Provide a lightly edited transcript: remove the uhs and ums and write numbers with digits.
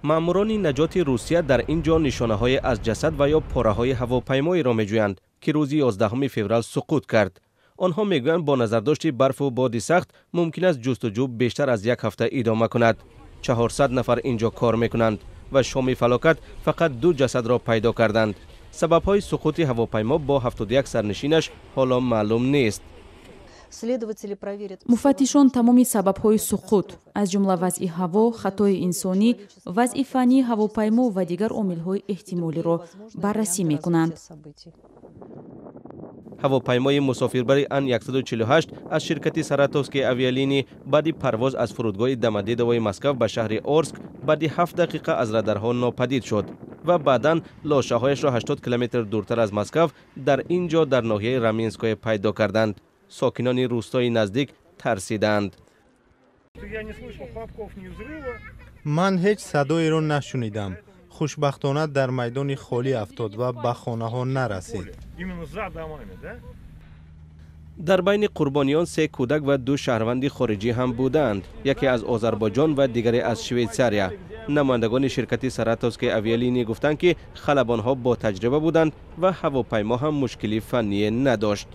Маъмурони наҷоти Русия дар ин ҷо нишонаҳое аз ҷасад ва ё пораҳои ҳавопаймоеро меҷӯянд, ки рӯзи 11 феврал суқут кард. Онҳо мегӯянд, бо назардошти барфу боди сахт мумкин аст ҷустуҷӯ бештар аз як ҳафта идома кунад. 400 нафар ин ҷо кор мекунанд ва шоми фалокат фақат ду ҷасадро пайдо карданд. Сабабҳои суқути ҳавопаймо бо 71 сарнишинаш ҳоло маълум нест. Муфаттишон тамоми сабабҳои суқут, аз ҷумла вазъи ҳаво, хатои инсонӣ, вазъи фаннии ҳавопаймо ва дигар омилҳои эҳтимолиро баррасӣ мекунанд. Ҳавопаймои мусофирбари Ан-148 аз ширкати «Саратовские авиалинии» баъди парвоз аз фурудгоҳи Домодедовои Москав ба шаҳри Орск баъди 7 дақиқа аз радарҳо нопадид шуд ва баъдан лошаҳояшро 80 километр дуртар аз Москав, дар ин ҷо, дар ноҳияи Раменское пайдо карданд. Сокинони рӯстои наздик тарсиданд. Ман ҳеҷ садоеро нашунидам. Хушбахтона, дар майдони холӣ афтод ва ба хонаҳо нарасид. Дар байни қурбониён се кӯдак ва ду шаҳрванди хориҷӣ ҳам буданд, яке аз Озарбойҷон ва дигаре аз Швейтсария. Намояндагони ширкати «Саратовские авиалинии» гуфтанд, ки халабонҳо бо таҷриба буданд ва ҳавопаймо ҳам мушкили фанние надошт.